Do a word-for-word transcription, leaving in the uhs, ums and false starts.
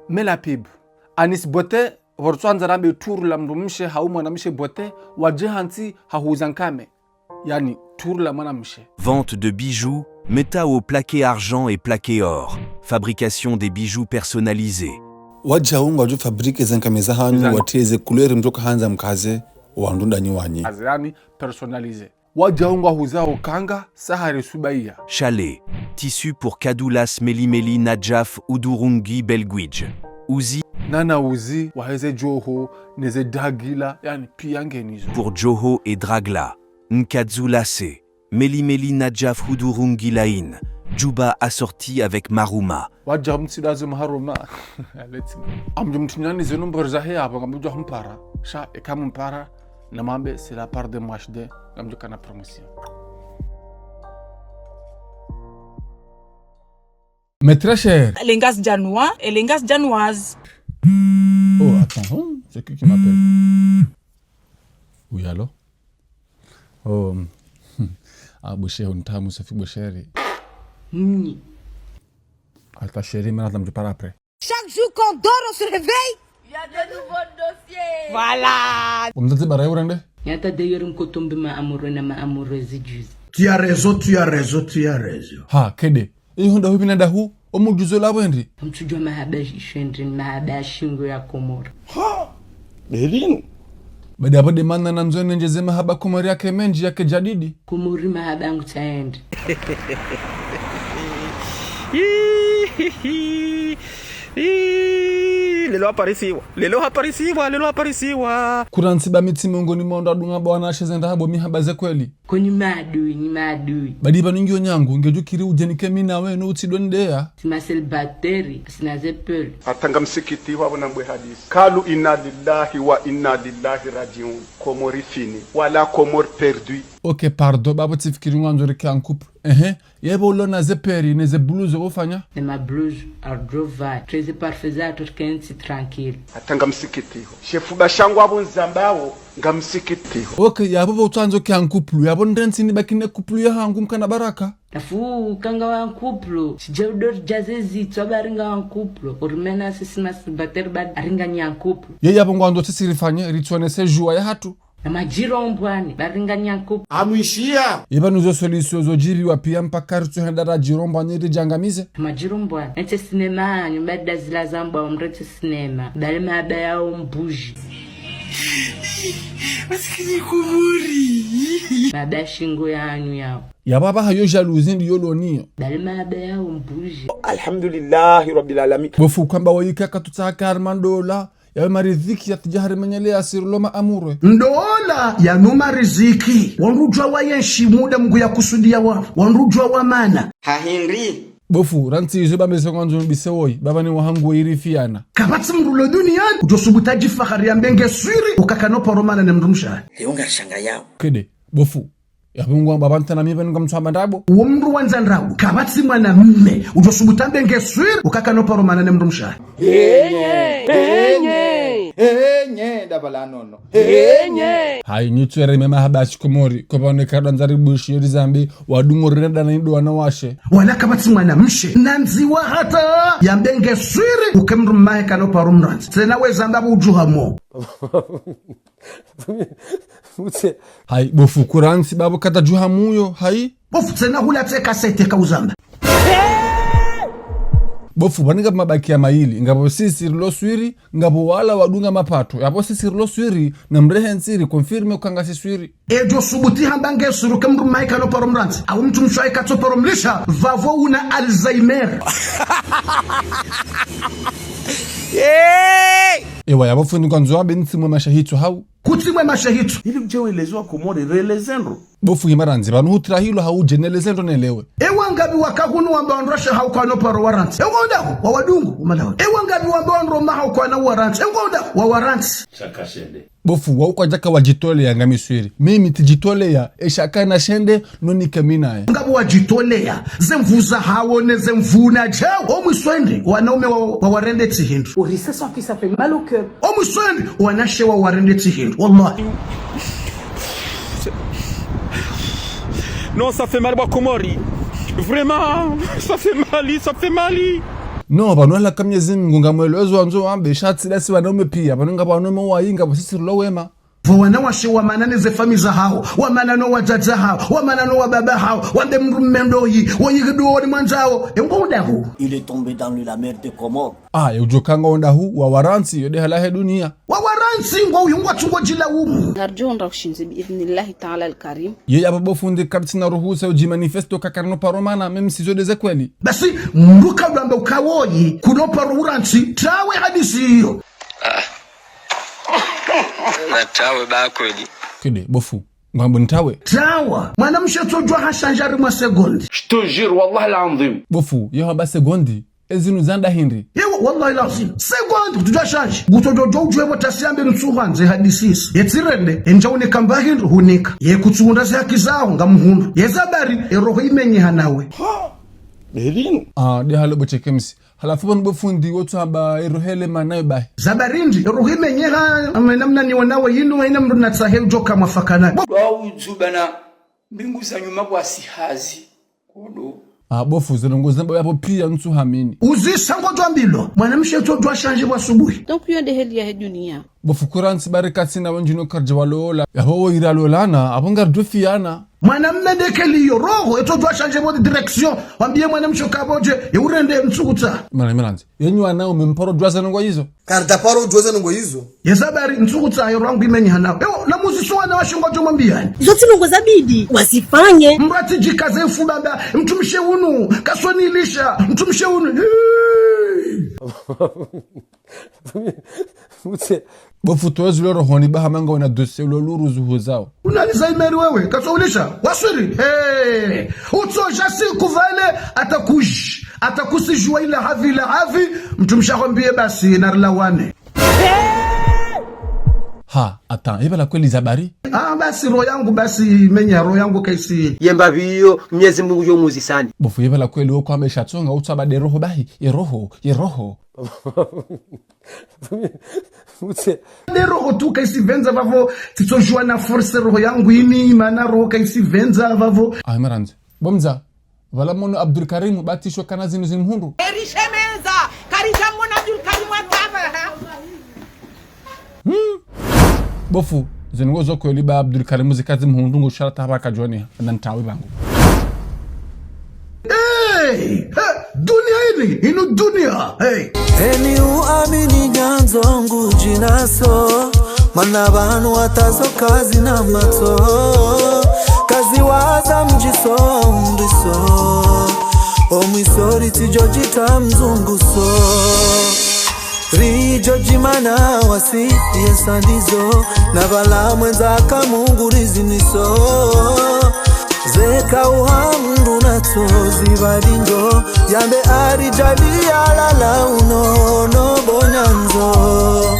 Mais la pub. Anis Beauté, pvo ritsandza rambe tour la mdrumshe hau mwanamshe beauté, wadje hantsi hahuza nkame. Yaani, tour la mwanamshe. Vente de bijoux, métaux plaqués argent et plaqués or. Fabrication des bijoux personnalisés. Wadjau ngwadjo fabriquer ze nkame zahanyu, watriye ze couleur mdjoka handza mkaze, wandru ndanyi wanyi. Yaani, personnalisé. Wadjau ngwahuzao kanga, sahari subaiya. Châle, tissu pour kadou lace melimeli nadjaf hudurungi belguidj. Uzi. Nana uzi, waheze djoho, neze dragila, yaani piya ngenizo. Pour djoho et dragla. Nkadou lace, melimeli nadjaf hudurungi laine. Djuba assorti avec maharuma. Wadja mtsidazo maharuma. Let's go. Amdjo mtrinyani zinu mbori zahe yapvo, ngamdjo mpara. Sha, eka mumpara, namwambe, c'est la part de M H D, ngamdjo kana promotion. Mes très chers. Elengas Janwa, Elengas Janwaz. Oh, attends, oh, c'est qui qui m'appelle ? Oui, allô ? Oh, ah, Boucher, on t'a moussé, Boucher. Hmm. Attends, chérie, maintenant, je parle après. Chaque jour qu'on dort, on se réveille. Il y a de nouveaux dossiers. Voilà. Umzadze bara urende ? Nyata d'ailleurs nkotombe ma amoureux na ma amoureuse juzi. Tu as raison, tu as raison, tu as raison. Ha, kede. Iyo ndahu bina ndahu, omudjuzo la bwendi. Amtsudjua mahaba ishwendi, mahaba ya shingo ya Komori. Ha! Belinu. Badi apvo de mana nandzo nendjeze mahaba Komori yake mendji yake jadidi. Komori mahaba yangu tsaende. Ih, lelo haparisiwa, lelo haparisiwa, lelo haparisiwa. Kurantsi ba mitsi mongoni mwa wandru wadunga bwana ashe zenda hapvo mihaba ze kweli. Ko nyi maadui, nyi maadui. Badi pvanu ngiyo nyangu, ngedjukiri udjenike mi nawe no utsidondeya. Si ma célibataire, asina ze peur. Hata ngamsikitiho apvo nambwe hadisi. Kalu inna lillahi wa inna ilaihi rajiun. Komori fini. Wala Komori perdu. Ok, pardon, bapvo tsifikiri ngwandzo rike en couple. Ehe, yepvo ulona ze peur, ne ze blouse wofanya ? Ne ma blouse, ardrova, treze parfait za turkensi tranquille. Hata ngamsikitiho. Shefu bashangu apvo nzambao, ngamsikitiho. Ok, yapvo pvo utsandzo ke en couple, yapvo ndrentsi nibaki ne couple yahangu mkana baraka. Nafu kanga wa en couple, shidja udori djaze zitswa bari nga wa en couple, urimena sisi ma célibataire badi aringa nyi en couple. Ye yapvo ngwandzo sisi rifanye, ritsonese joie yahatru. Na madjiro mbwani, bari nga nyi en couple. Amwishiya. Ipvanu zo solution zo djiriwa piya mpaka ritsohenda radjiro mbwani ridjangamize. Na madjiro mbwani, etse cinéma, nyumba da zila zambwa umretse cinéma, bale mahaba yao mbuji. Masikini Komori. Mahaba shingo yanyu yao. Yapvo apvaha yo jalousie ndiyo uloniyo. Bale mahaba yao mbuji. Alhamdulillahi Rabbil Alamin. Bofu kwamba woyika katutsaha karma ndola, yawe mariziki yatsidja hari menyele ya sirilo ma amoureux. Ndola yanu mariziki. Wandru djuwa wayenshi muda Mungu yakusudiya wa. Wandru djuwa wa mana. Hahindri. Bofu, rantsi izo bambe se ngwandzo mbise woyi, baba ni wahangu wayirifiana. Kapvatsi mdru lo duniyani, udjo subuta djifahari yambe nge swiri, ukakana uparo mana ne mdrumshe. Leo ngarishangayao. Kede, bofu. Yapvo ngwamba pvanu tsena mi pvanu ngamtsu hamba ndrabo. Uwo mdru wandza ndrabo, kapvatsi mwanamme, udjo subuta mbe nge swiri, ukakana uparo mana ne mdrumshe. Enye, enye, enye, ndapvala nono. Enye. Hayi, nyi tswere mema haba shikomori, kopvanu kadandza ribushi yori zambi, wadungo rinadana indo wanawashe. Wala kapvatsi mwanamshe, nandziwa hata, yambe nge swiri, uke mdrumme kana uparo mrandzi. Tsena we zamba pvo udjuha mo. Mutse. Hayi, bofu kurantsi bapvo katadjuha muyo, hayi. Bofu tsena hula tse kasete kauzamba. Bofu, pvanu ngapvo mabaki ya mayili, ngapvo sisi rilo swiri, ngapvo wala wadunga mapato, yapvo sisi rilo swiri, na mrehe ntsiri, confirme ukanga si swiri. Edjo subuti hamba nge swiri uke mdrumme kana uparo mrandzi, au mdrumshe kana uparo mlisha, pvapvo una Alzheimer. Hey! Ewa, yapvo fundi kwandzo wambe ntsimwe mashahitso hau. Kutsimwe mashahitso. Ili mdje weleze wa Komori, releze ndro. Bofu himarandzi, pvanu hutrahilo hau dje neleze ndro nelewe. Ewa ngapvi waka hunu wamba wandru washe hau kana uparo warandzi. Ewa ndaho, wa wadungu, umalawe. Ewa ngapvi wamba wandru ma hau kana warandzi. Ewa ndaho, wa warandzi. Shaka shende. Bofu, wa ukwadjaka wadjitoleya ngami swiri. Mimi tsidjitoleya, eshaka na shende, noni kamina ya. Ngapvo wadjitoleya, ze mvu za hawo ne ze mvu na djao. Omwisoni, wanaume wa, wa warende tsi hindru. Au risque, ça fait, ça fait mal au cœur. Omwisoni, wanawashe wa warende tsi hindru. Wallahi. Non, ça fait mal, wa Komori. Vraiment, ça fait mal, ça fait mal. No, pvanu halaka Mnyezi Mngu ngamwelezo wandzo wambe, sha tsi ndasi wanaume pia, pvanu ngapvo wanaume wayinga, pvo sisi rilo wema. Pvo wanawashe wamana ne ze fami zahawo, wamana no wadzadze hawo, wamana no wababa hawo, wambe mdrume ndoyi, woyi kidu woni mwandzao, e ngo udahu. Il est tombé dans le, la mer de Comores. Ah, ye udjo kanga udahu, wa warantsi, yo nde hali yahe dunia. Wa warantsi ngo uyu ngwatsungo djilaumu. Ngardjo ndra ushindzi bi idhnillahi ta'ala al-karim. Ye yapvo bo fundi kartsina ruhusa udji manifesto kakarino paro mana, même si zo nde ze kweli. Basi, mdru kadjwambe uka woyi, kuno paro urantsi, trawe hadisi iyo. Ah. Na trawe ba kweli. Kide, bo fundi. Ngwambo ntrawe. Trawa. Mwanamshe tsodjwa hashanje harimwa segondi. Je te jure, wallah l'azim. Bo fundi, yo hamba segondi. Ezinu zanda hindri. Ewa, wallahi l'azim. Segondi, kutsodjwa shanje. Kutsodjwa udjuwe bo tasi yambe ntsuha ndze hadisi isi. Ye tsirende, endja unika mba hindru, hunika. Ye kutsuhundra ze haki zaho, ngamhundru. Ye zabari, e roho imenyeha nawe. Ha! Belinu. Ah, nde hali bo chekemsi. Halafu pvanu bo fundi wotsu hamba e roho ile mana yo bahi. Zabari ndri, e roho imenyeha, ama namna niwonawo yinu, haina mdru natsahe udjoka mwafakana. Bo- Wa udzuba na mbingu za nyuma kwa sihazi. Kodo. Ah, bo fundi, zo ndrongo zamba yapvo pia ntsu hamini. Uzisa ngodjwambilwa, mwanamshe tsodjwa shanje pvwa subuhi. Donc, yo nde hali yahe dunia. Bo fundi kurantsi bari katsina wendji no kardji walola. Yapvo wo ira lolana, apvo ngardjo fiana. Mwanamme ndeke liyo roho, etsodjwa shanje pvo direction. Wambiye mwanamshe uka pvo dje, ye urende ntsukutsa. Mwana mirandzi. Yenyu wanaume mparo djuwa ze ndrongo izo. Kardja paro djuwa ze ndrongo izo. Ye zabari ntsukutsa yo roho yangu imenyeha nawe. Ewo, na muziso wanawashe ngwadjo mwambiyani. Izo tsi ndrongo zabidi, wazifanye. Mdru atsidjikaze mfuba mba, mtrumshe unu, kasonilisha, mtrumshe unu. Hey! Mutse. Bo fundi wezi lo rohoni ba hama ngawona dossier lo luru zuhu zawo. Una Alzheimer wewe, katsoulisha, waswiri. Hey, utsodja siku pvale, atakuj-, atakusijua ila havi, ila havi, mtrumshe aho mbiye basi, narilawane. Ha, attends, ye pvala kweli zabari? Ah, basi roho yangu, basi menya roho yangu kaisi. Yemba biyo, Mnyezi Mngu yo muzisani. Bo fundi ye pvala kweli wo kwambe shatsonga, utsaba nde roho bahi, ye roho, ye roho. Mutse. Nde roho tu kaisi pvendza pvapvo, tsitsodjua na force roho yangu ini, mana roho kaisi pvendza pvapvo. Ah, mirandzi. Bo mdza, pvala mono Abdul Karim, batisho kana zinu zimhundru. Erishemeza, karidja mona Abdul Karim ataba, ha? Hmm. Bo fundi, ze ndrongo zo kweli ba Abdul Karim zika zimhundru ngo sharata haba kadjoni, na ntrawe bangu. Hey, hey, dunia ini, inu dunia, hey. Eni uamini nyandzo ngudjinaso, mana pvanu hata zo kazina matso, kaziwaza mdjiso, mdjiso. Omwiso ritsidjo djita mzunguso. Ridjo djimana wasi, yesa ndizo, na pvala mwendza ka Mungu rizimiso. Zeka uhamdu na tsozi pvadindo, yambe aridjali yalala unono bo nyandzo.